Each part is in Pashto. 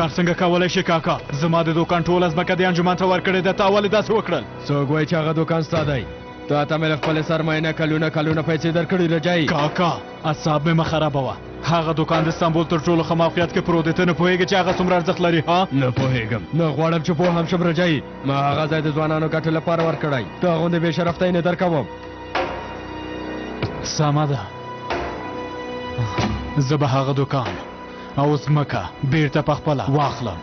کار څنګه کولی شې کاکا؟ زما د دوکان ټوله ځمکه دې انجمن ته ورکړې ده، تا ولې داسې وکړل؟ څوک وایي چې هغه دوکان ستا دی؟ تا ته مې له خپلې سرمایې نه کلونه کلونه پیسې درکړي رجایي. کاکا اعصاب مې مه خرابوه، هغه دوکان د استانبول تر ټولو ښه موقعیت کې پروت دی، ته نه پوهېږې چې هغه څومره ارزښت لري؟ ها؟ نه پوهېږم، نه غواړم چې پوه هم شم رجایي. ما هغه ځای د ځوانانو ګټې لپاره ورکړی، تا غوندې بې شرفتۍ نه درکوم. سمه ده، زه به هغه دوکان او ځمکه بیرته په خپله واخلم.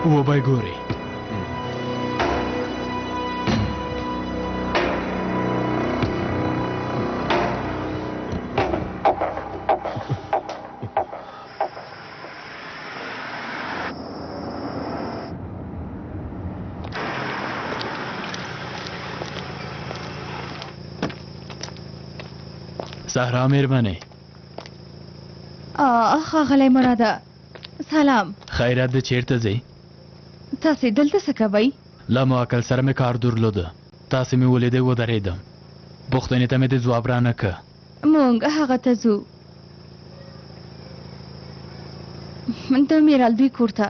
وبه ګوري. صحرا میرمنې. ښاغلی مراده سلام. خیرات د چیرته ځئ؟ تاسې دلته څه کوئ؟ له موکل سره مې کار درلود، تاسې مې ولیدئ ودرېدم، پوښتنې ته مې د ځواب رانه که. مونږ هغه ته ځو، د میرال دوی کور ته.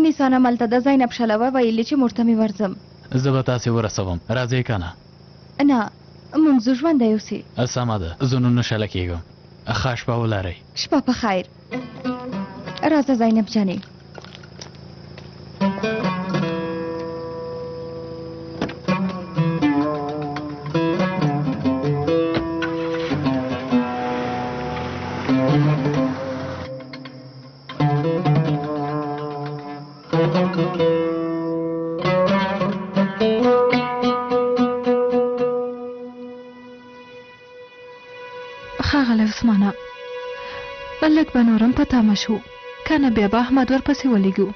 نیسان هملته ده، زینب شلوه ویلې چې مور ته مې ورځم. زه به تاسې ورسوم، راځئ که نه؟ نه، مونږ ځو، ژوندی اوسې. سمه ده، زه نو نه شله کېږم، ښه شپه ولرئ. شپه په خیر. راځه زینب جانې. ښاغلی عثمانه، لږ به نور هم په تمه شو، که نه بیا به احمد ورپسې ولېږو.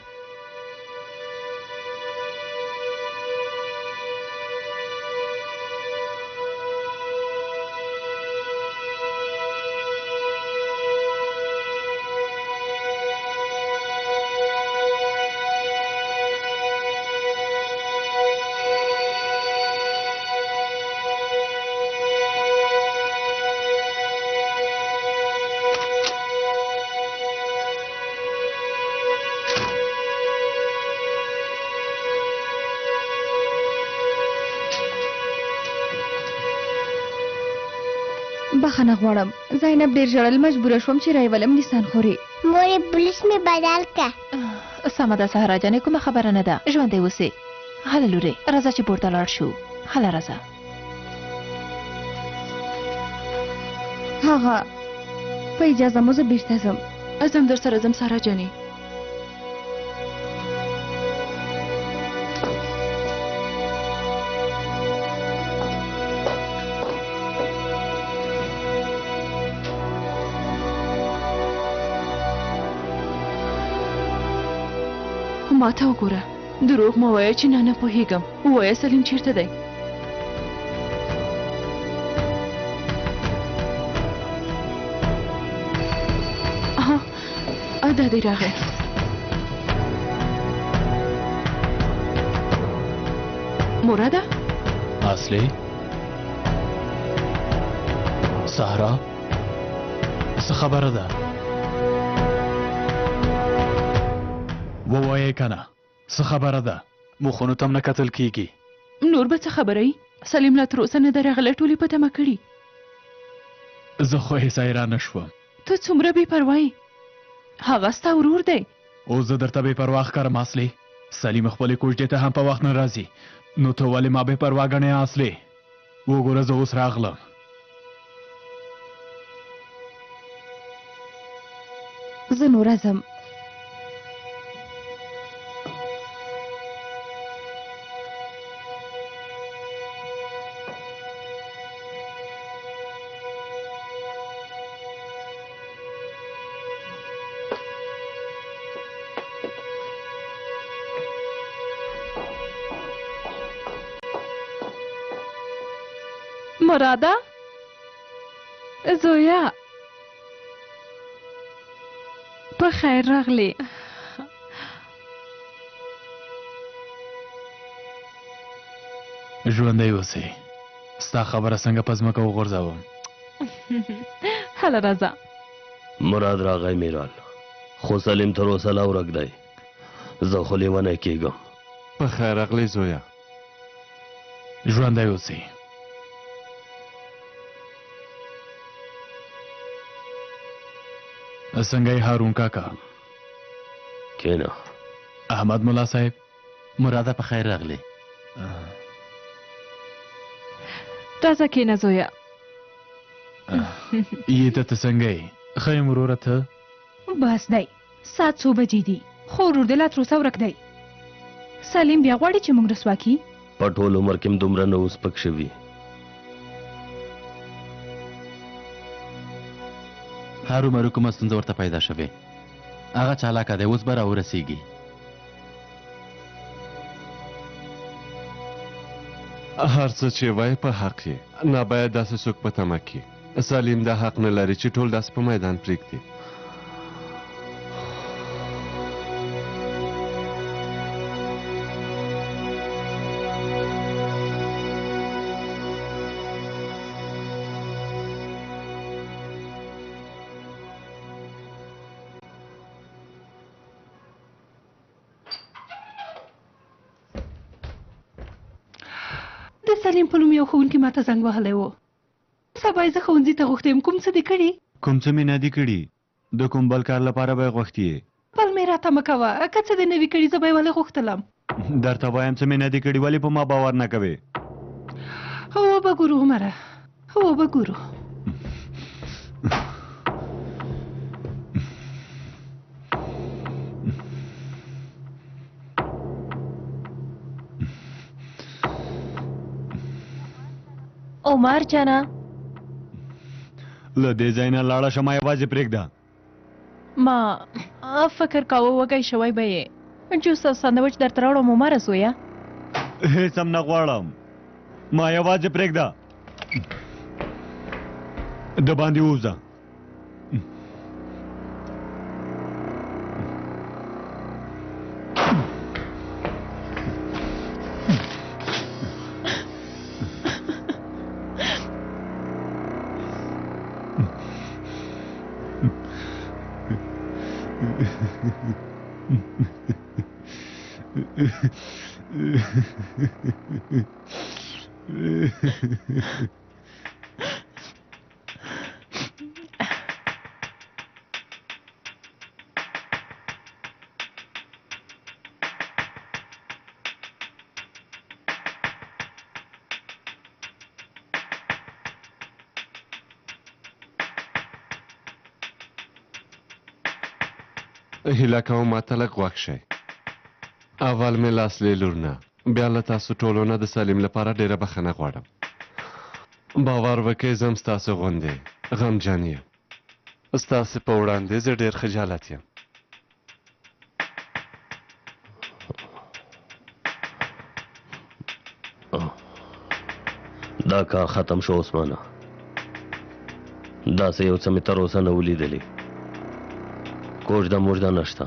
بخښنه غواړم زینب ډېر ژړل، مجبوره شوم چې رایولم نیسان خورې. مورې بلوس مې بدل که. سمه ده سهرا جانې، کومه خبره نه ده، ژوندی اوسې. هله لورې راځه چې پورته لاړ شو، هله راځه. هغه په اجازه مو زه بیرته ځم. زه هم درسره ځم سارا جانې. ما ته وګوره، دروغ مه وایه چې نه نه پوهېږم. ووایه سلیم چیرته دی؟ ها دا دی راغی. مراده؟ اصلي سهرا څه خبره ده؟ ووایې که نه څه خبره ده؟ مخونو ته هم نه کتل کیږي. نور به څه خبره وي؟ سلیم لا تر اوسه نه دی راغلی، ټولې په تمه کړي. زه خو هېڅ حیرانه شوم. ته څومره بې پروا یې، هغه ستا ورور دی. اوس زه درته بې پروا ښکارم اصلي؟ سلیم خپلې کوژدې ته هم په وخت نه راځي، نو ته ولې ما بې پروا ګڼې اصلي؟ وګوره زه اوس راغلم. زه نوره ځم. مراده زویا په خیر راغلی. ژوندی اوسې، ستا خبره څنګه په ځمکه وغورځوم. هله راځه. مراد راغی میرال، خو سلیم تر اوسه لا ورک دی. زه خو لیونی کیږم. په خیر راغلی زویه. ژوندی اوسې. څنګه یې هارون کاکا؟ کینه. احمد ملا صاحب. مراده په خیر راغلې. راځه کینه زویه. یې ته څنګه یې؟ ښه یم وروره، ته؟ بس دی، ساعت څو بجې دي، خو ورور دې لا تر اوسه ورک دی. سلیم بیا غواړي چې موږ رسوا کړي. په ټول عمر کې م دومره نه وو سپک شوي. هرومرو کومه ستونزه ورته پیدا شوې. هغه چالاکه دی، اوس به راورسیږي. هر څه چې وایې په حق یې، نباید داسې څوک په تمه کړي. سلیم دا حق نه لري چې ټول داسې په میدان پرېږدي. د سلیم په نوم یو ښوونکي ماته زنګ وهلی و. سبا یې زه ښوونځي ته غوښتی یم. کوم څه دې کړي؟ کوم څه مې نه دي کړي. د کوم بل کار لپاره به یې غوښتي یې؟ پلمې راته مه کوه. که څه دې نه وي کړي، زه به یې ولې غوښتلم؟ درته وایم څه مې نه دي کړي، ولې په ما باور نه کوې؟ وبه ګورو عمره، وبه ګورو. عمر جانه. له دې ځای نه لاړه شه، ما یوازې پرېږده. ما فکر کاوه وږی شوی به یې. جوس او ساندویچ درته راوړم عمره زویه. هېڅ هم نه غواړم، ما یوازې پرېږده. د باندې ووځه. هیله کوم ماته لږ غوږ شئ. اول مې لاس له لور نه، بیا له تاسو ټولو نه د سلیم لپاره ډېره بخښنه غواړم. باور وکړئ زه هم ستاسو غوندې غمجن یم. ستاسو په وړاندې زه ډېر خجالت یم. دا کار ختم شو عثمانه. داسې یو څه مې تر اوسه نه و لیدلي. کوژده موژده نشته.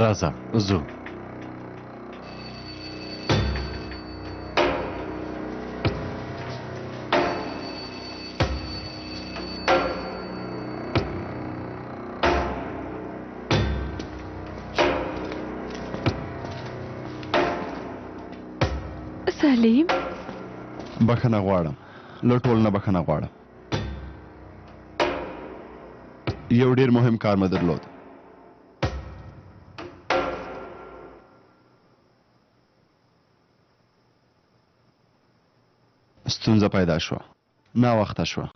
راځه ځو. سلیم، بخښنه غواړم، له ټولو نه بخښنه غواړم. یو ډیر مهم کار مې درلود. ستونزه پیدا شوه، ناوخته شوه.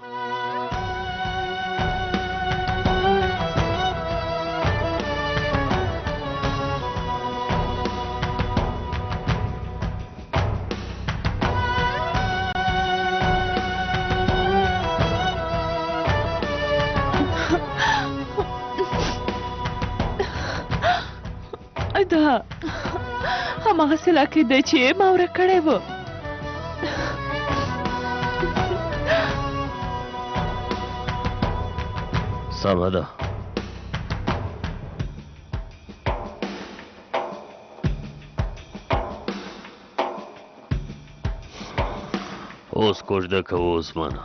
دا هماغسې لا کېده چې ما ورک کړی و. سمه ده. اوس کوژده کوو عثمانه.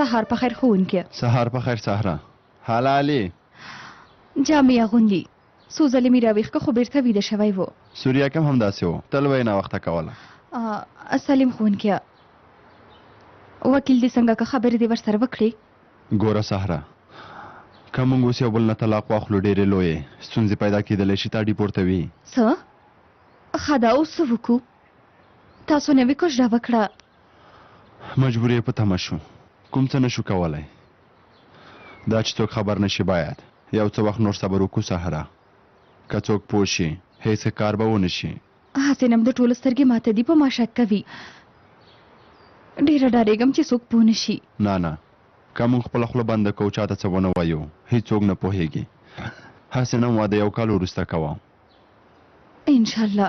سهار په خیر ښوونکیه. سهار په خیر سهره. هله علي. جامې اغوندي. څو ځلې مې راویښ که خو بیرته ویده شوی و. سوریا کې هم همداسې و. تل به یې ناوخته کوله. سلیم ښوونکیه. وکیل دې څنګه که خبرې دې ورسره وکړې؟ ګوره سهره. که موږ اوس یو بل نه طلاق واخلو ډېرې لویې ستونزې پیدا کېدلی شي تا ډیپورتوي. څه؟ ښه ده اوس څه وکړو؟ تاسو نوې کوژده وکړه. مجبور یې په تمه شو. کوم څه نشو کولی. دا چې څوک خبر نشي باید یو څه وخت نور صبر وکړو سهره. که څوک پوه شي هیڅ ښه کار به ونه شي. هسې نم د ټولو سترګې ماته دي په ما شک کوي. ډېره ډارېږم چې څوک پوه نه شي. نه نه که موږ خپله خوله بنده کړو چاته څه ونه وایو هیڅوک نه پوهېږي. هسې نم واده یو کال وروسته کوه. انشاالله.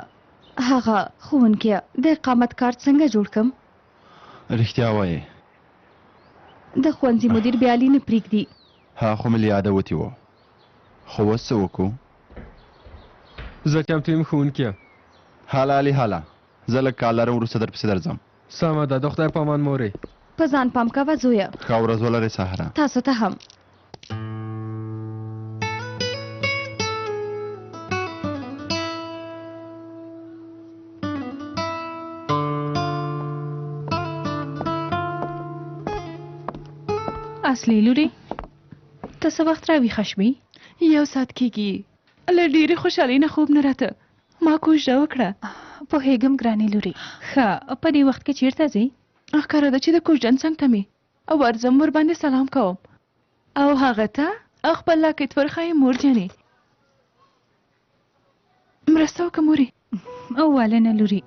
هغه ښوونکیه د اقامت کارت څنګه جوړ کم؟ رښتیا وایې؟ د ښوونځي مدیر بیا علي نه پرېږدي. ها خو مې له یاده وتي وو. خو اوس څه وکړو؟ زه چمتو یم ښوونکیه. هله علي هله زه لږ کار لرم وروسته درپسې درځم. سمه ده د خدای په امان مورې. په ځان پام کوه زویه. ښه ورځ ولرې سهره. تاسو ته هم. اصلي لوري ته څه وخت راویښه شوې؟ یو ساعت کېږي. له ډېرې خوشحالۍ نه خوب نه راته. ما کوژده وکړه. پوهېږم ګرانې لورې. ښه په دې وخت کې چېرته ځې؟ ښکاره ده چې د کوژدن څنګ ته مې ورځم ورباندې سلام کوم او هغه ته خپل لاکټ ورښایم مور جانې. مرسته وکړه مورې. ولې نه لوري.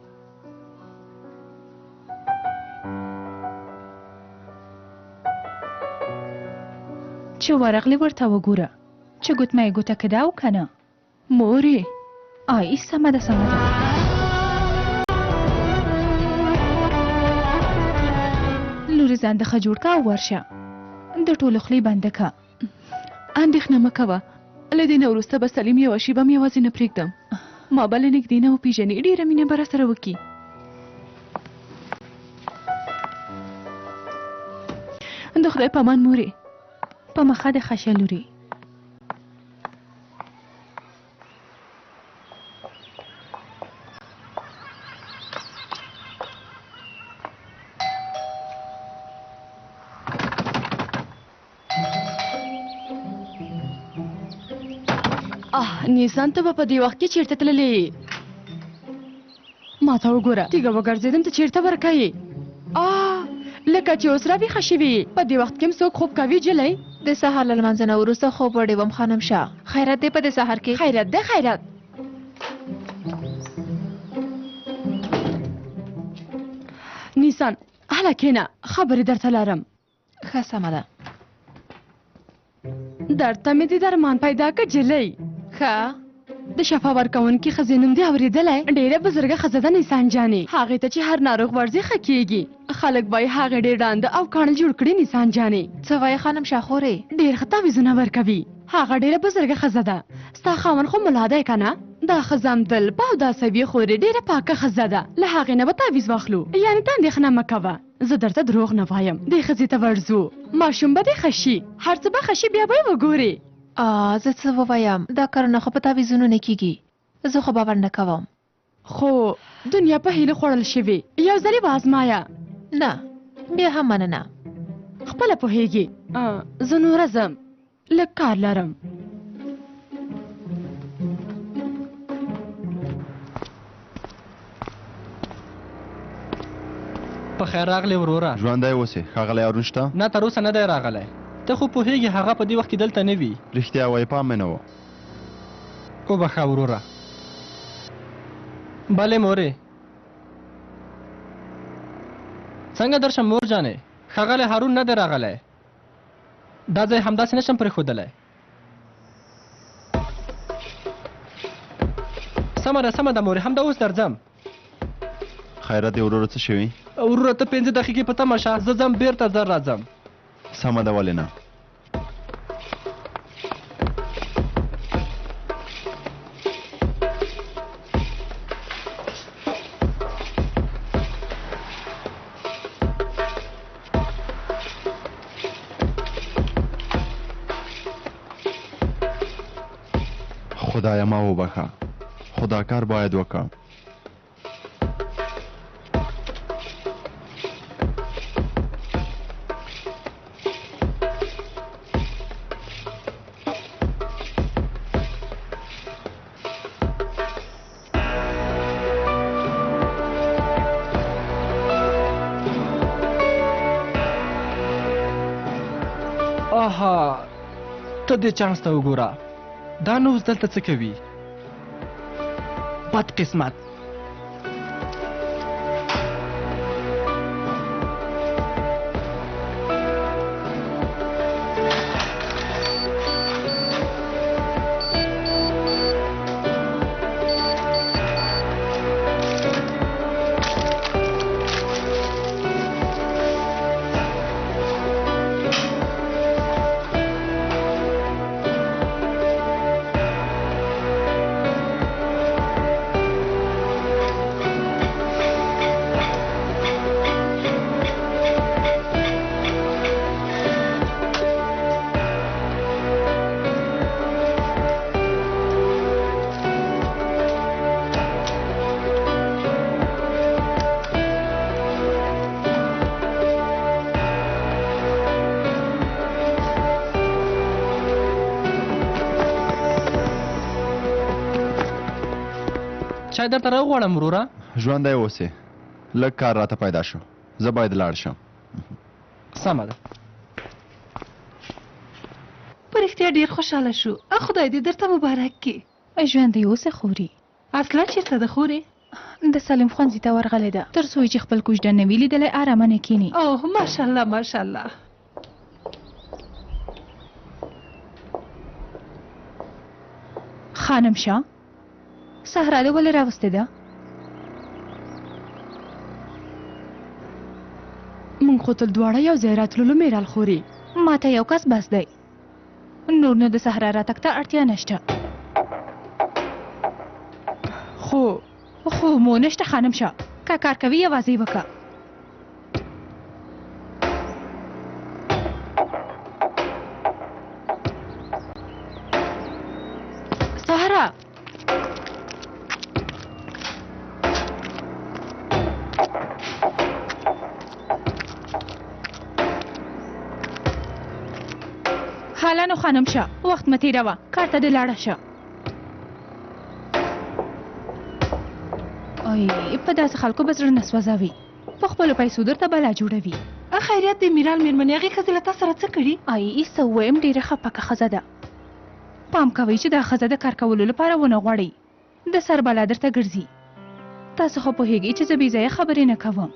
چې ورغلې ورته وګوره چې ګوتمه یې ګوته کې ده او که نه. مورې. آی سمه ده سمه ده. لورې ځان د ښه جوړ که او ورشه د ټولو خولې بنده که. اندېښنه مه کوه، له دې نه وروسته به سلیم یوه شېبه هم یوازې نه پرېږدم. ما به له نږدې نه وپېژني، ډېره مینه به راسره وکړي. د خدای په امان مورې. په مخه دې ښه شه لورې. اه نیسان ته به په دې وخت کې چیرته تللې یې؟ ما ته وګوره، تیږه وګرځېدم، ته چیرته ورکه یې؟ آه لکه چې اوس راویښه شوې یې. په دې وخت کې هم څوک خوب کوي جلۍ؟ د سهار له لمانځه نه وروسته خوب وړې وم خانم شاه. خیرت دی په دې سهار کې؟ خیرت دی خیرت. نیسان هله کښېنه، خبرې درته لرم. ښه سمه ده. درته مې د درمان پیدا که جلۍ. ښه. د شفا ورکوونکې ښځې نوم دې اورېدلی؟ ډېره بزرګه ښځه ده نیسان جانې. هغې ته چې هر ناروغ ورځي ښه کېږي. خلک وایي هغې ډېر ړانده او کاڼه جوړ کړي نیسان جانې. څه وایې خانم شاه خورې؟ ډېر ښه تعویذونه ورکوي. هغه ډېره بزرګه ښځه ده. ستا خاوند خو ملا دی که نه؟ دا ښځه هم دل په اوداسوي خورې، ډېره پاکه ښځه ده. له هغې نه به تعویذ واخلو. یعنې ته اندېښنه مه کوه. زه درته دروغ نه وایم. دې ښځې ته ورځو، ماشوم به دې ښه شي، هر څه به ښه شي، بیا به یې وګورې. آه زه څه ووایم، دا کارونه خو په تعویذونو نه کیږي، زه خو باور نه کوم. خو دنیا په هیلو خوړل شوې، یو ځل یې وازمایه. نه بیا هم مننه. خپله پوهیږي. زه نوره ځم، لږ کار لرم. په خیر راغلې وروره. ژوندی اوسې. ښاغلی هارون شته؟ نه تر اوسه نه دی راغلی. ته خو پوهېږې هغه په دې وخت کې دلته نه وي. رښتیا وایې، پام مې نه و. وبخښه وروره. بلې مورې. څنګه درشم مور جانې؟ ښاغلی هارون نه دی راغلی. دا ځای همداسې نشم پرېښودلی. سمه ده سمه ده مورې، همدا اوس درځم. خیرت دی وروره، څه شوي؟ وروره ته 5 دقیقې په تمه شه، زه ځم بیرته زر راځم. سمه ده ولې نه. خدایه ما وبخښه، خو دا کار باید وکړم. آها ته دې چانس ته وګوره، دا نو اوس دلته څه کوي؟ بد قسمت. چای درته راوغواړم وروره؟ ژوندی اوسې، لږ کار راته پیدا شو، زه باید لاړ شم. سمه ده. په رښتیا ډېر خوشحاله شو، خدای دې درته مبارک کړي. ژوندی اوسې خورې. اصلا چېرته ده خورې؟ د سلیم ښوونځي ته ورغلې ده، تر څو یې چې خپل کوژدن نه وي لیدلی ارامه نه کښېني. اوه ماشاءالله ماشاءالله. خانم شاه، صحرا دې ولې راوستې ده؟ موږ خو تل دواړه یو ځای راتللو میرال خورې. ما ته یو کس بس دی. نور نو د صحرا راتګ ته اړتیا نشته. خو خو مو نشته خانم شه، که کار کوي یوازې یې وکړه. صحرا هاله نو خانم شه، وخت مه تېروه، کار ته دې لاړه شه. ای په داسې خلکو به زړه نه سوځوي، په خپلو پیسو درته بلا جوړوي. خیریت دی میرال میرمنې، هغې ښځې له تا سره څه کړي؟ ای څه ووایم، ډېره ښه پکه ښځه ده. پام کوئ چې دا ښځه د کار کولو لپاره ونه غواړئ، د سر بلا درته ګرځي. تاسو خو پوهېږئ چې زه بې ځایه خبرې نه کوم.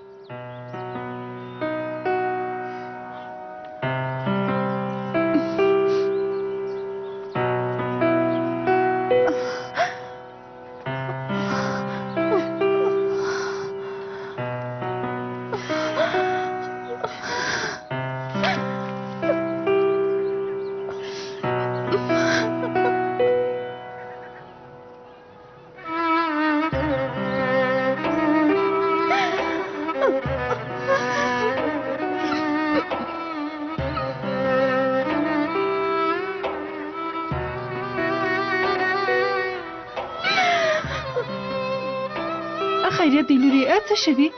خیریت دی لورې، څه شوي؟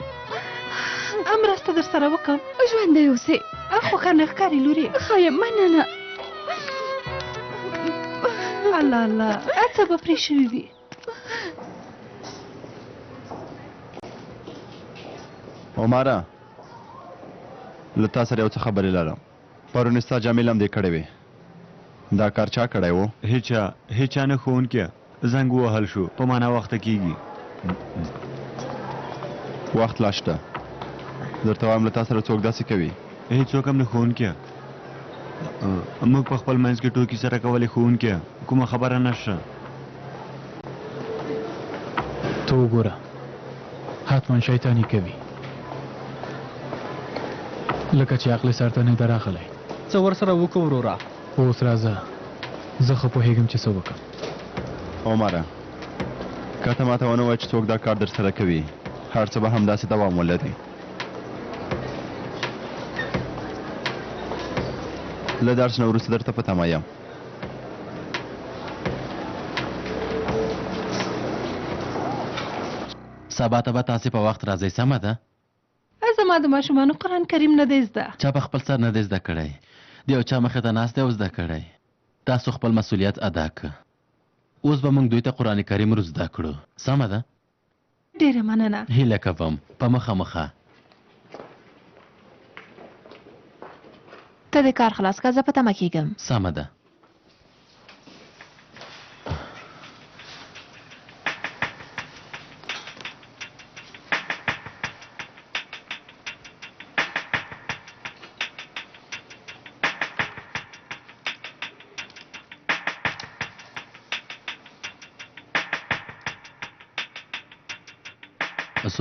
مرسته در سره وکړم. ژوندی اوسې. خو ښه نه ښکارې لورې. ښه یم، مننه. الله الله، څه به پرې شوي وي؟ عمره، له تا سره یو څه خبرې لرم. پرون ستا جامې لمدې کړې وې، دا کار چا کړی و؟ هیچا، هیچا نه ښوونکیه، زنګ ووهل شو، په ما ناوخته کیږي. وخت لا شته، درته وایم له تا سره څوک داسې کوي؟ هیڅوک هم نه ښوونکیه، موږ په خپل منځ کې ټوکې سره کولې ښوونکیه، کومه خبره نشته. ته وګوره، حتما شیطاني کوي، لکه چې عقل سر ته نه دی راغلی. څه ورسره وکړو وروره؟ اوس راځه، زه ښه پوهېږم چې څه وکړم. عمره، که ته ماته ونه وایې چې څوک دا کار در سره کوي، هر څه به همداسې دوام ولري. له درس نه وروسته درته په تمه یم. سبا ته به تاسې په وخت راځئ، سمه ده؟ زما د ماشومانو قرآن کریم نه دی زده. چا په خپل سر نه دی زده کړی، د یو چا مخې ته ناست دی او زده کړی. تاسو خپل مسؤلیت ادا که. اوس به موږ دوی ته قرآن کریم ور زده کړو، سمه ده؟ ډېره مننه. هیله کوم په مخه مخه. ته د کار خلاص کړه، زه په تمه کېږم. سمه ده.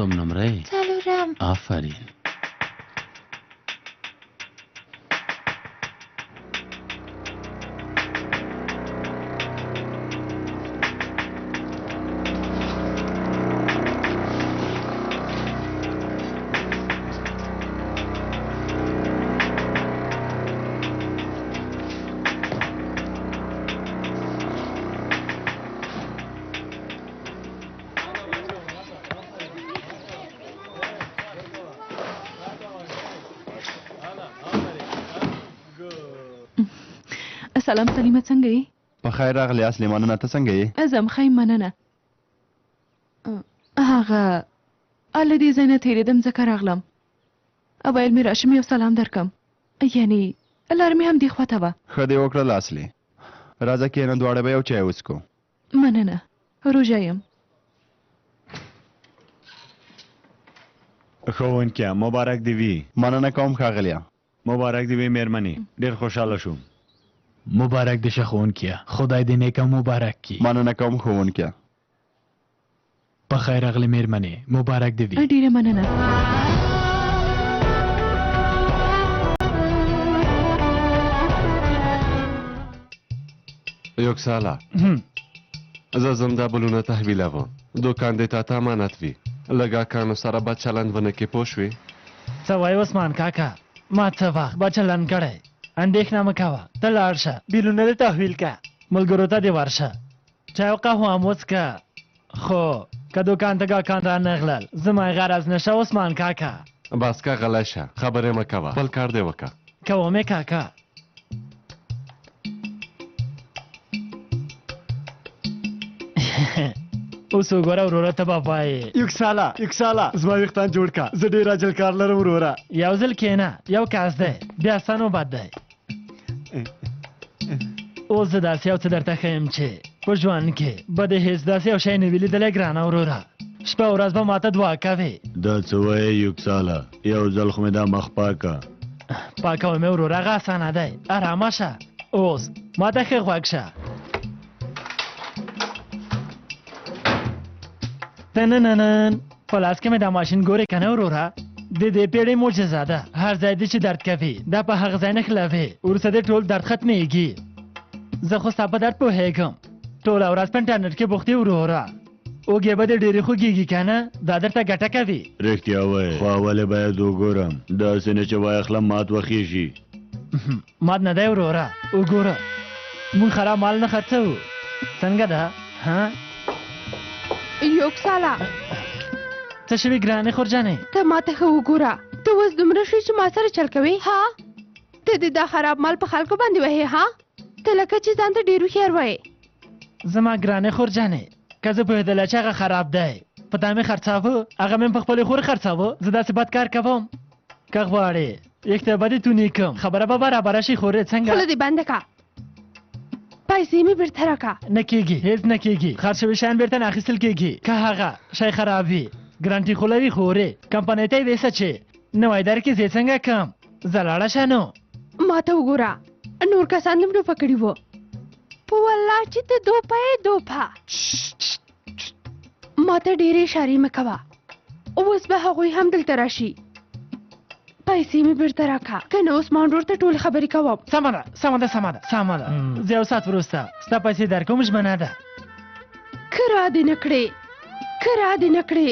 څوم نمره؟ څلورم. آفرین. سلام سلیمه، څنګه یې؟ په خیر راغلې اصلي، مننه. ته څنګه یې؟ زه هم ښه یم، مننه. هغه له دې ځای نه تېرېدم ځکه راغلم، ویل مې راشم یو سلام درکم، یعنې لار مې هم دې خواته وه. ښه دې وکړل اصلي، راځه کښېنه، دواړه به یو چای وڅکو. مننه، روژه یم. ښوونکیه مبارک دې وي. مننه کوم ښاغلیه. مبارک دې وي میرمنې، ډېر خوشحاله شوم. مبارک دې شه ښوونکیه، خدای دې نیک او مبارک کړي. مننه کوم ښوونکیه. په خیر راغلې میرمنې، مبارک دې وي. ډېره مننه. یوکساله زه ځم دا بلونه تحویلوم. دوکان دې تاته امانت وي. له ګاهکانو سره بد چلند ونه کې پوه شوې؟ څه وایې عثمان کاکا؟ ما څه وخت بد چلند کړی؟ اندېښنه مه کوه، ته لاړ شه، بیلونه دې تحویل که، ملګرو ته دې ورشه، چای او قهوه هم وڅکه. خو که دوکان ته ګاهکان رانغلل، زما یې غرض نشه عثمان کاکا. بس که غلی شه، خبرې مه کوه، خپل کار دې وکه. کوم یې کاکا. اوس وګوره وروره ته به وایې. یوکساله یوکساله زما ویښتان جوړ که، زه ډېر عاجل کار لرم وروره. یو ځل کښېنه، یو کس دی، بیا ستا نوبت دی. اوس زه داسې یو څه درته ښیم چې په ژوند کې به دې هېڅ داسې یو شی نه وي لیدلی ګرانه وروره. شپه او ورځ به ماته دعا کوې. دا څه وایې یوکساله، یو ځل خو مې دا مخ پاک که. پاکول مې وروره هغه اسانه دی، ارامه شه. اوس ماته ښه غوږ شه. تنننن په لاس کې مې دا ماشین ګورې که نه وروره؟ د دې پیړۍ معجزه ده. هر ځای دې چې درد کوي دا په هغه ځای نښلوي، وروسته دې ټول درد ختمېږي. زه خو ستا په درد پوهېږم. ټوله ورځ په انټرنیټ کې بوخت یې وروره. اوږې به دې ډېرې خوږېږي که نه؟ دا درته ګټه کوي. رښتیا وایې، خو اول یې باید وګورم، داسې نه چې وایخلم مات وخېژي. مات نه دی وروره، وګوره موږ خراب مال نه خرڅوو. څنګه ده ها؟ یوکساله څه شوي ګرانې خورجانې؟ ته ماته ښه وګوره، ته اوس دومره شوې چې ما سره چل کوې؟ ها، ته دې دا خراب مال په خلکو باندې وهې؟ ها، ته لکه چې ځان ته ډېر هوښیار وایې. زما ګرانې خورجانې، که زه پوهېدلی چې هغه خراب دی په تا مې خرڅاوه، هغه مې په خپلې خور خرڅاوه. زه داسې بد کار کوم؟ که غواړې یخته به دې توني کم، خبره به برابره شي خورې. څنګه؟ خوله دې بنده که، پیسې مې بیرته راکړه. نه کېږي، هېڅ نه کېږي. خرڅ شوي شیان بیرته نه اخیستل کېږي. که هغه شی خراب وي ګرانټي خو لري خورې، کمپنۍ ته یې ویسه چې نوی درکې زه یې څنګه کم. زه لاړه شه نو. ما ته وګوره، نور کسان دې ډوپه کړي وو. په والله چې ته دوپه یې دوپه. ما ته ډېرې اشارې مه کوه، اوس به هغوی هم دلته راشي. پیسې مې بیرته راکړه، که نه عثمان ورور ته ټولې خبرې کوم. سمه ده سمه ده سمه ده سمه ده، زه یو ساعت وروسته ستا پیسې درکوم، ژمنه ده. که را دې نه کړې، که را دې نه کړې.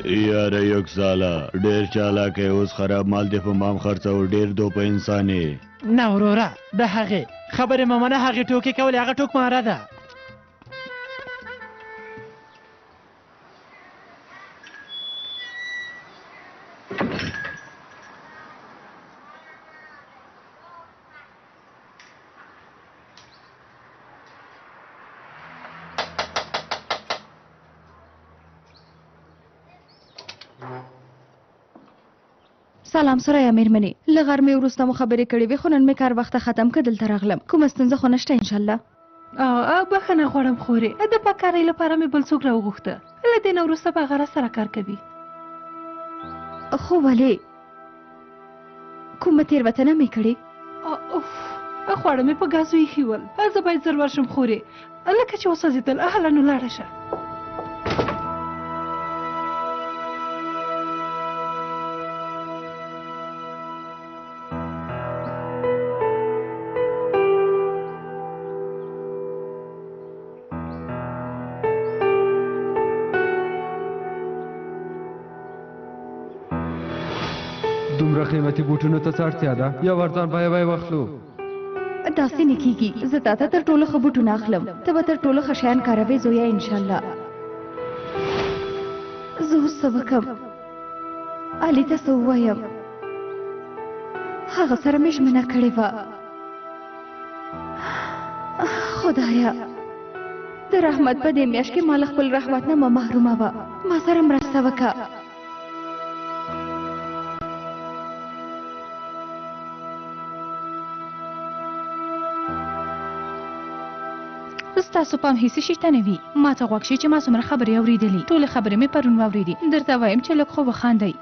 یاره یوکساله ډېر چالاکه یې، اوس خراب مال دې په مام خرڅوه، ډېر دوپه انسان یې. نه وروره، د هغې خبرې مه منه، هغې ټوکې کولې، هغه ټوک ماره ده. سلام سریا میرمنې، له غرمې وروسته مو خبرې کړې وې، خو نن مې کار وخته ختم که دلته راغلم. کومه ستونزه خو نشته انشاءالله. بښنه غواړم خورې، د پاکارۍ لپاره مې بل څوک راوغوښته، له دې نه وروسته به هغه راسره کار کوي. خو ولې؟ کومه تېروتنه مې کړې؟ اوف، خواړه مې په ګازو ایښي ول، زه باید زر ورشم خورې، لکه چې وسوځېدل. هله نو لاړه شه. دومره قیمتي بوټونو ته څه اړتیا ده؟ یو ارزان بیه به یې واخلو. داسې نه کېږي، زه تا ته تر ټولو ښه بوټونه اخلم، ته به تر ټولو ښه شیان کاروې زویه انشاءالله. زه اوس څه وکړم؟ علي ته څه ووایم؟ هغه سره مې ژمنه کړې وه. خدایه، د رحمت په دې میاشت کې ما له خپل رحمت نه مه محروموه، ما سره مرسته وکړه. ستاسو پام هیڅ شي ته نه وي. ما ته غوږ شي چې ما څومره خبرې اورېدلي، ټولې خبرې مې پرون واورېدې. درته وایم چې لږ خو وخاندئ.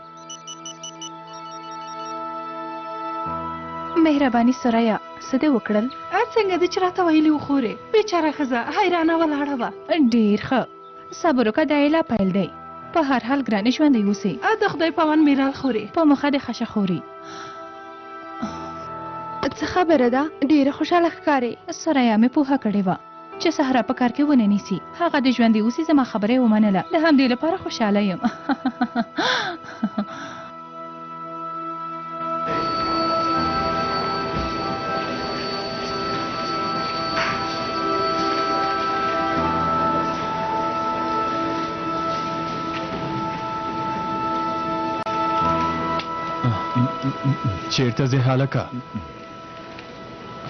مهرباني ثریا، څه دې وکړل؟ څنګه دې چې راته ویلي وو خورې، بېچاره ښځه حیرانه ولاړه وه. ډېر ښه، صبر وکړه، دا یې لا پیل دی. په هر حال ګرانې ژوندی اوسې. د خدای په امان میرال خورې. په مخه دې ښه شه خورې. څه خبره ده؟ ډېره خوشحاله ښکارې. ثریا مې پوهه کړې وه چې صحرا په کار کې ونه نیسي. هغه دې ژوندۍ اوسي، زما خبره یې ومنله. د همدې لپاره خوشحاله یم. چیرته ځې هلکه؟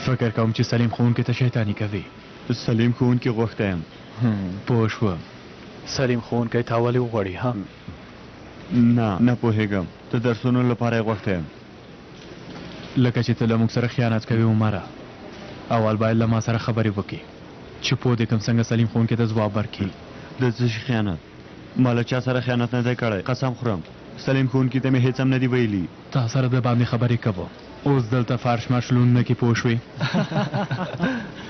فکر کوم چې سلیم ښوونکي ته شیطاني کوي. سلیم ښوونکي غوښتی یم. پوه شوم. سلیم ښوونکی تا ولې وغواړي ها؟ نه، نه پوهېږم. د درسونو لپاره یې غوښتی یم. لکه چې ته له موږ سره خیانت کوې عمره. اول باید له ما سره خبرې وکړې چې پوه دې کړم څنګه سلیم ښوونکي ته ځواب ورکړي. د څه شي خیانت؟ ما له چا سره خیانت نه دی کړی، قسم خورم. سلیم ښوونکي ته مې هېڅ هم نه دي ویلي. تا سره د باندې خبرې کوم. اوس دلته فرش مرش لوند نه کړي پوه شوې؟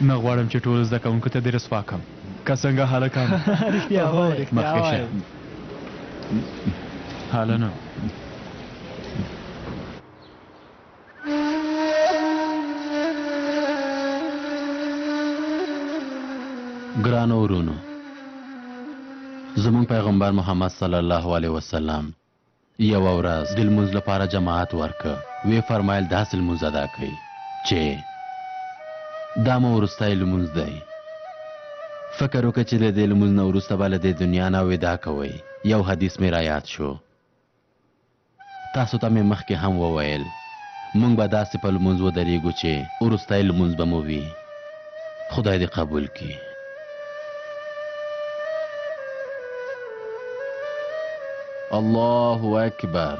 نه غواړم چې ټولو زده کوونکو ته دې رسوا کړم. که څنګه هلکانو؟ رښتیا وایې، رښتیا مخکې شه. وایې. هله نو. ګرانو ورونو، زموږ پیغمبر محمد صلی الله علیه وسلم یوه ورځ د لمونځ لپاره جماعت ورکه، ویې فرمایل داسې لمونځ ادا کړئ چې دا مو وروستی لمونځ دی. فکر وکړئ چې له دې لمونځ نه وروسته به له دې دنیا نه وداع کوئ. یو حدیث مې رایاد شو، تاسو ته مې مخکې هم وویل، موږ به داسې په لمونځ ودرېږو چې وروستی لمونځ به مو وي. خدای دې قبول کړي. الله اکبر.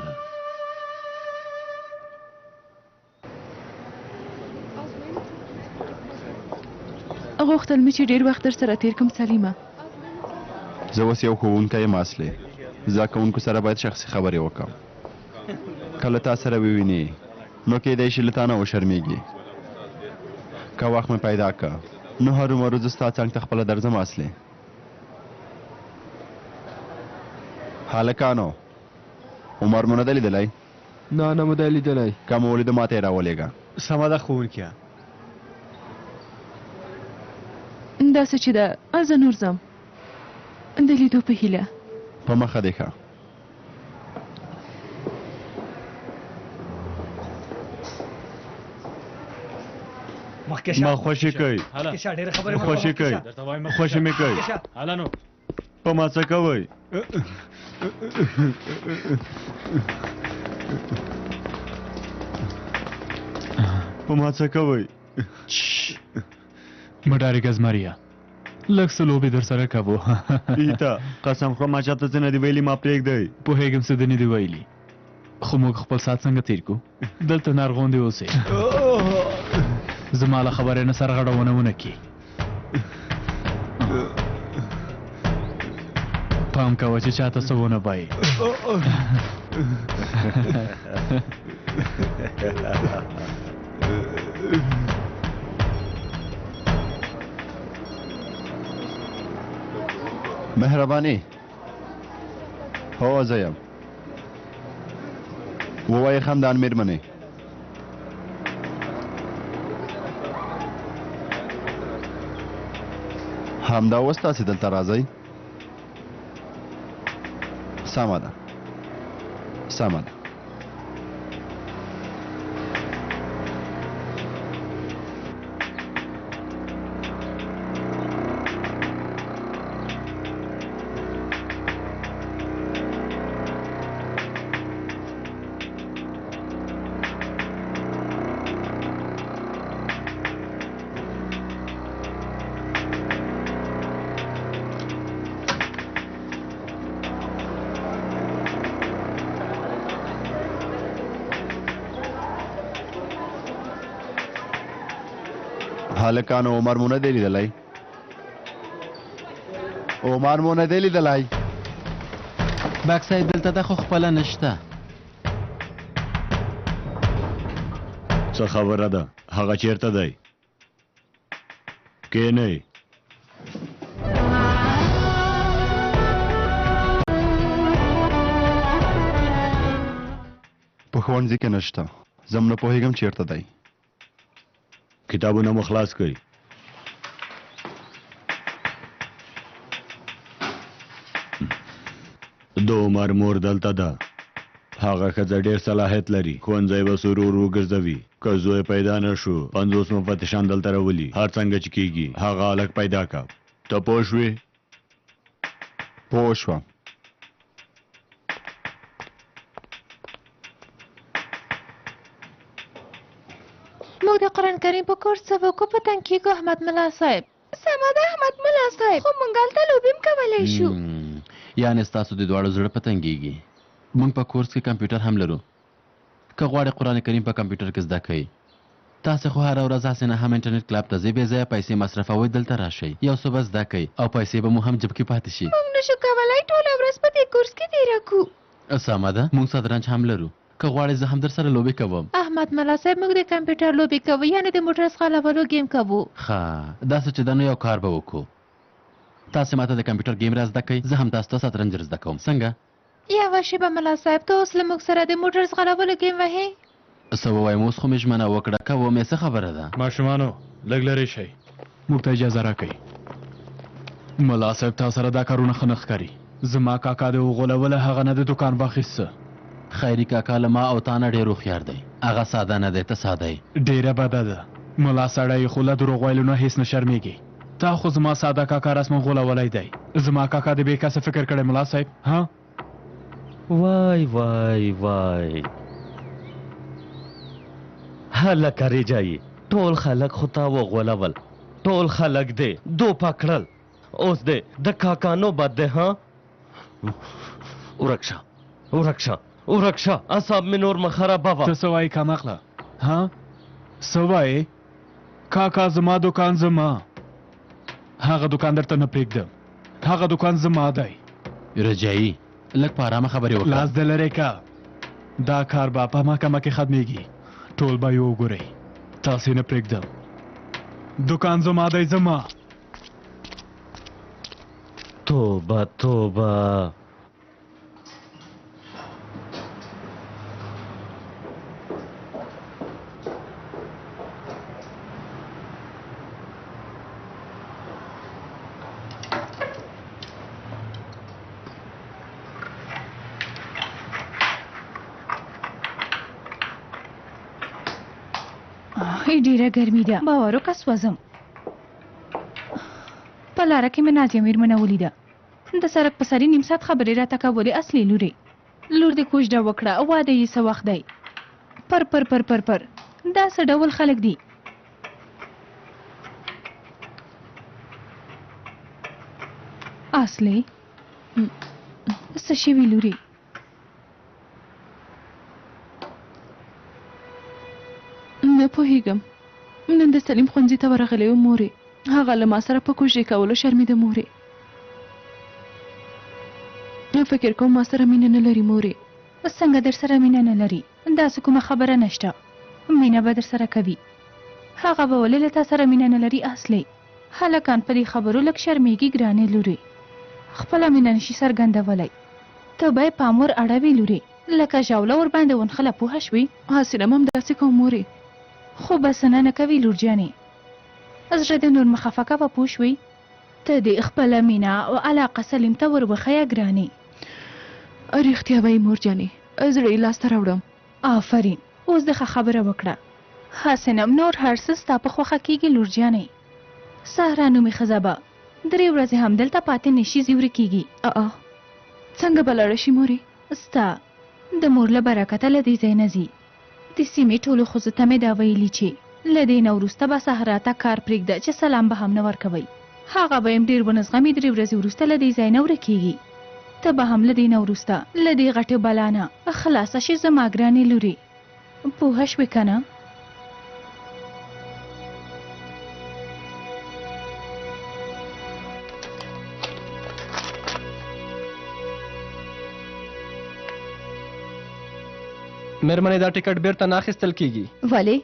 غوښتل مې چې ډېر وخت درسره تېر کړم سلیمه. زه اوس یو ښوونکی یم اصلي. زده کوونکو سره باید شخصي خبرې وکړم. که له تا سره وویني نو کیدای شي له تا نه وشرمیږي. که وخت مې پیدا که نو هرومرو زه ستا څنګ ته خپله درځم اصلي. هلکانو عمر مو نه دی لیدلی؟ نه، نه مو دی لیدلی. که مو ولیده ماته یې راولېږه. سمه ده ښوونکیه. داسې چې ده زه نور ځم، د لیدو په هیله. په مخه دې ښه. ما خوشې کړئ، خوشې کړئ، خوشې مې کړئ. په ما څه کوئ؟ په ما څه کوئ؟ مه ډارېږه زمریه، لږ څه لوبې در سره کوو. ایته، قسم خورم ما چاته څه نه دي ویلي، ما پرېږدئ. پوهېږم څه دې نه دي ویلي، خو موږ خپل ساعت څنګه تېر کړو؟ دلته نارغوندې اوسې، زما له خبرې نه سرغړونه ونه کړي. پام کوه چې چاته څه ونه بایې. مهرباني. هو زه یم. ووایه خندان میرمنې. همدا اوس تاسې دلته راځئ؟ سمه ده، سمه ده. هلکانو عمر مو نه دی لیدلی؟ عمر مو نه دی لیدلی؟ بکسه یې دلته ده خو خپله نشته. څه خبره ده؟ هغه چیرته دی؟ کینئ. په ښوونځي کې نشته. زه هم نه پوهېږم چیرته دی. کتابونه مو خلاص کړئ. د عمر مور دلته ده. هغه ښځه ډېر صلاحیت لري. ښوونځی به سرور وګرځوي. که زوی پیدا نه شو، 50 مفتشان دلته راولي. هر څنګه چې کېږي هغه هلک پیدا که. ته پوه شوې؟ پوه شوم. موږ د قرآن کریم په کورس څه وکړو په تنګ کېږو احمد ملا صاحب. سمه ده احمد ملا صاحب، خو موږ هلته لوبې هم کولی شو. یعنې ستاسو د دواړو زړه په تنګېږي. موږ په کورس کې کمپیوټر هم لرو. که غواړې قرآن کریم په کمپیوټر کې زده کړئ. تاسې خو هره ورځ هسې نه هم انټرنیټ کلب ته ځئ، بې ځایه پیسې مصرفوئ، دلته راشئ یو څه به زده کړئ او پیسې به مو هم جیب کې پاتې شي. موږ نشو کولی ټوله ورځ په دې کورس کې تېره کړو. سمه ده، موږ شطرنج هم لرو. که غواړې زه هم درسره لوبې کوم. احمد ملا صاحب موږ د کمپیوټر لوبې کوو، یعنې د موټر ځغلولو ګیم کوو. ښه، داسې چې ده نو یو کار به وکړو. تاسې ماته د کمپیوټر ګیم را زده کړئ، زه هم تاسو ته شطرنج در زده کوم. څنګه؟ یوه شېبه ملا صاحب، ته اوس له موږ سره د موټر ځغلولو ګیم وهې؟ څه ووایم، اوس خو مې ژمنه وکړه، کوم یې. څه خبره ده؟ ماشومانو لږ لرې شئ، موږ ته اجازه راکړئ. ملا صاحب تا سره دا کارونه ښه نه ښکاري. زما کاکا دې وغولوله، هغه نه د دوکان واخیسته. خیري کاکا له ما او تا نه ډېر هوښیار دی. هغه ساده نه دی، ته ساده یې. ډېره بده ده ملا سړی، خو له دروغ ویلو نه هېڅ نه شرمېږي. تا خو زما ساده کاکا رسما غولولی دی. زما کاکا دې بې کسه فکر کړی ملا صاحب؟ ها؟ وای وای وای، هلکه رجایي، ټول خلک خو تا وغولول، ټول خلک دې دوپه کړل، اوس دې د کاکا نوبت دی. ها، ورک شه، ورک شه، ورک شه، اعصاب مې نور مه خرابوه. ته څه وایې کمعقله؟ ها، څه وایې؟ کاکا زما دوکان زما، هغه دوکان درته نه پرېږدم، هغه دوکان زما دی. رجایي لږ په ارامه خبرې وکړه. لاس دې لرې که، دا کار به په محکمه کې ختمېږي، ټول به یې وګورئ. تاسې نه پرېږدم، دوکان زما دی، زما. توبه توبه. ډیره ګرمي ده، باور وکړه سوځم. په لاره کې مې نازیه مېرمنه ولیده، د سړک په سر یې نیم ساعت خبرې راته کولې. اصلي لورې، لور دې کوژده وکړه، واده یې څه وخت دی؟ پر پر پر پر پر، دا څه ډول خلک دي؟ اصلي څه شوي لورې؟ نه پوهېږم. نن د سلیم ښوونځي ته ورغلی وم مورې، هغه له ما سره په کوژدې کولو شرمېده مورې. فکر کوم ما سره مینه نه لري مورې. څنګه در سره مینه نه لري؟ داسې کومه خبره نشته، مینه به در سره کوي. هغه به ولې له تا سره مینه نه لري اصلي؟ هلکان په دې خبرو لږ شرمېږي ګرانې لورې، خپله مینه نشي څرګندولی. ته به یې پام ور اړوې لورې، لکه ژاوله ورباندې ونښله، پوهه شوې؟ هسې نه هم داسې کوم مورې. خو بسنه نه کوي لورجانې، زړه دې نور مه خفه کوه، پوه شوې؟ ته دې خپله مینه او علاقه سلیم ته ور وښیه ګرانې. رښتیا وایي مور جانې، زړه یې لاسته راوړم. آفرین، اوس دې ښه خبره وکړه. هسې نه نور هر څه ستا په خوښه کېږي لورجانې. سهرا نومې ښځه به 3 ورځې همدلته پاتې نشي، ځي ورکېږي. آه، څنګه به لاړه شي مورې؟ ستا د مور له برکته له دې ځای نه ځي. د سیمې ټولو ښځو ته مې دا ویلي چې له دې نه وروسته به صحرا ته کار پرېږده چې سلام به هم نه ورکوئ. هغه به یم ډېر ونه زغمي، 3 ورځې وروسته له دې ځای نه ورکېږي. ته به هم له دې نه وروسته له دې غټې بلا نه خلاصه شې زما ګرانې لورې، پوهه شوې که نه؟ مېرمنې دا ټیکټ بیرته نه اخیستل کیږي. ولې؟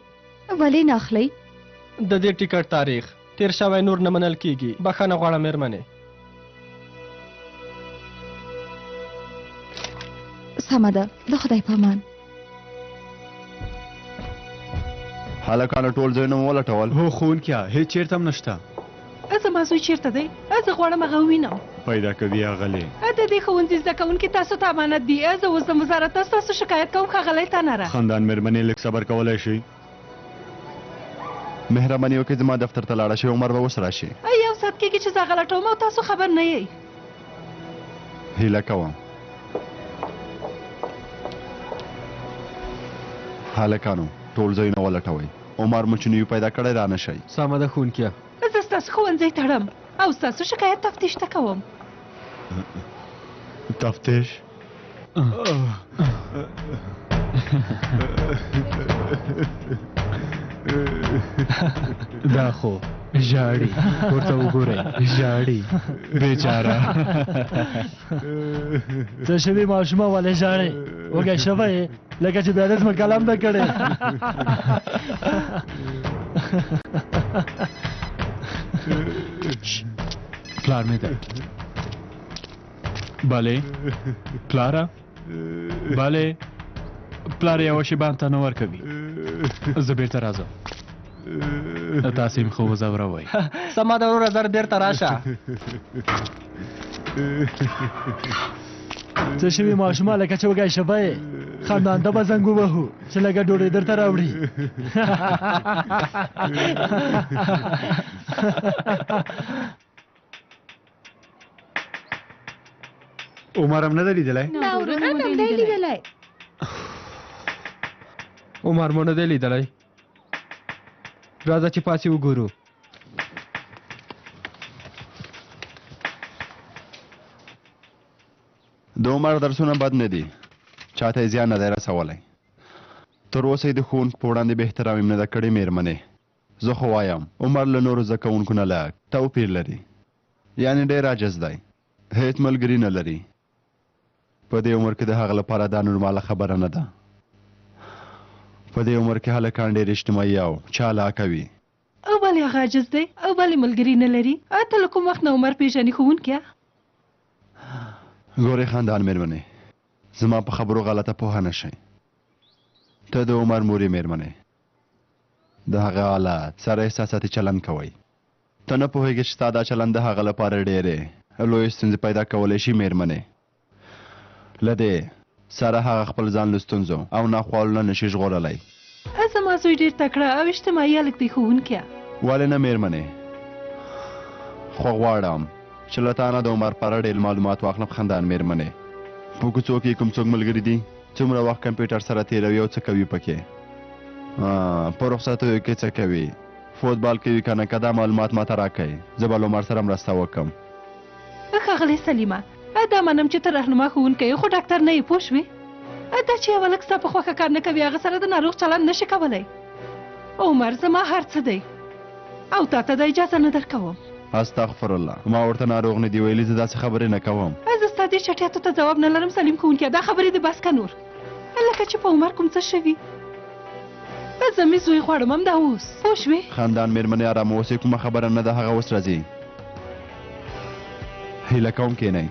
ولې نه اخلئ؟ د دې ټیکټ تاریخ تیر شوی، نور نه منل کیږي. بخښنه غواړم مېرمنې. سمه ده، د خدای په امان. هلکانو ټول ځایونه مو ولټول؟ هو ښوونکیه، هېڅ چېرته هم نشته. زما زوی چېرته دی؟ زه غواړم هغه ووینم. پیدا کوي اغلې. د دې ښوونځي زده کوونکي تاسو ته امانت دي. زه اوس ځم وزارت ته ستاسو شکایت کوم ښاغلی تنره. خندان مېرمنې لږ صبر کولای شئ؟ مهرباني وکړئ زما دفتر ته لاړه شئ، عمر به اوس راشي. یو ساعت کېږي چې زه هغه لټوم او تاسو خبر نه یئ. هیله کوم. هلکانو ټول ځایونه ولټوئ. عمر مو چې نه وي پیدا کړی رانه شئ. سمه ده ښوونکیه. زه ستاسو ښوونځی تړم او ستاسو شکایت تفتیش ته کوم. تفتیش؟ دا خو ژاړي، ورته وګورئ ژاړي بیچاره. څه شوي ماشومه ولې ژاړې؟ وږی شوی یې لکه چې بیا دې ځمکه لمده کړې. پلار مې دی. بله پلاره، بله پلار یوه شېبه هم ته نه ورکوي. زه بیرته راځم، تاسې هم ښه وځوروئ. سمه ده وروره، زر بیرته راشه. څه شوي ماشومه لکه چې وږی شوی یې؟ خندان ته به زنګ ووهو چې لږه ډوډۍ درته راوړي. عمر هم نه دی لیدلی؟ نه وروره، نه دی لیدلی. عمر مو نه دی لیدلی. راځه چې پاسې وګورو. د عمر درسونه بد نه دي، چاته یې زیان نه دی رسولی. تر اوسه یې د ښوونکو په وړاندې بې احترامي هم نه ده کړې. مېرمنې، زه خو وایم عمر له نورو زده کوونکو نه لږ توپیر لري، یعنې ډېر عاجز دی، هېڅ ملګري نه لري. په دې عمر کې د هغه لپاره دا نورماله خبره نه ده. په دې عمر کې هلکان ډېر اجتماعي او چالاکه وي. او ولې هغه عاجز دی او ولې ملګري نه لري؟ ته له کوم وخت نه عمر پېژنې ښوونکیه؟ ګورې خندان مېرمنې، زما په خبرو غلطه پوهه نه شئ. ته د عمر مور یې مېرمنې، د هغه حالت سره احساساتي چلند کوئ. ته نه پوهېږې چې ستا دا چلند د هغه لپاره ډېرې لویې ستونزې پیدا کولی شي مېرمنې. له دې سره هغه خپل ځان له ستونزو او ناخوالو نه نشي ژغورلی. زما زوی ډېر تکړه او اجتماعي هلک دی ښوونکیه. ولې نه مېرمنې، خو غواړم چې له تا نه د عمر په اړه ډېر معلومات واخلم. خندان مېرمنې، په کوڅو کې کوم څوک ملګري دي؟ څومره وخت کمپیوټر سره تېروي او څه کوي پکې؟ په رخصتیو کې څه کوي؟ فوتبال کوي که نه؟ که دا معلومات ماته راکړئ، زه به له عمر سره مرسته وکړم. ښاغلی سلیمه، دا منم چې ته رهنما ښوونکی یې، خو ډاکتر نه یې، پوه شوې؟ دا چې یو هلک ستا په خوښه کار نه کوي، هغه سره د ناروغ چلند نه شې کولی. عمر زما هر څه دی او تا ته دا اجازه نه درکوم. استغفر الله، ما ورته ناروغ نه دي ویلي، زه داسې خبرې نه کوم. زه ستا دې چټیاتو ته ځواب نه لرم سلیم ښوونکیه، دا خبرې دې بس که نور. لکه چې په عمر کوم څه شوي. زه مې زوی غواړم همدا اوس، پوه شوې؟ خندان مېرمنې ارامه اوسئ، کومه خبره نه ده، هغه اوس راځي. هیله کوم کښېنئ.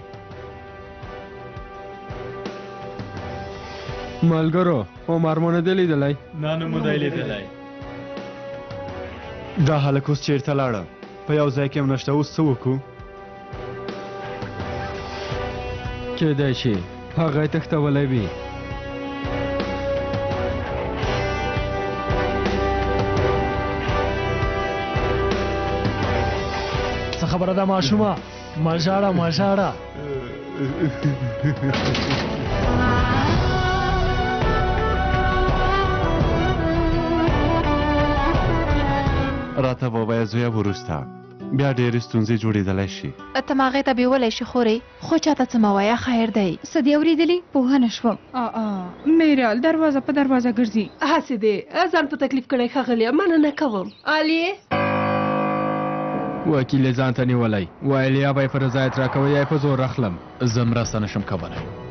ملګرو، عمر مو نه دی لیدلی؟ نه، نه مو دی لیدلی. دا هلک اوس چېرته لاړه؟ په یو ځای کې هم نشته، اوس څه وکړو؟ کېدای شي هغه یې تښتولی وي. څه خبره ده ماشومه؟ مه ژاړه، مه ژاړه. راته ووایه زویه، وروسته بیا ډېرې ستونزې جوړېدلی شي. ته ما هغې ته بیولی شې خورې، خو چاته څه مه وایه، خیر دی. څه دې اورېدلي؟ پوه نه شوم. میرال دروازه په دروازه ګرځي. هسې دې ځان په تکلیف کړی ښاغلیه، مننه کوم. عالیې؟ وکیل یې ځان ته نیولی، ویل یا به یې په رضایت راکوئ یا یې په زور اخلم. زه مرسته نشم کولی.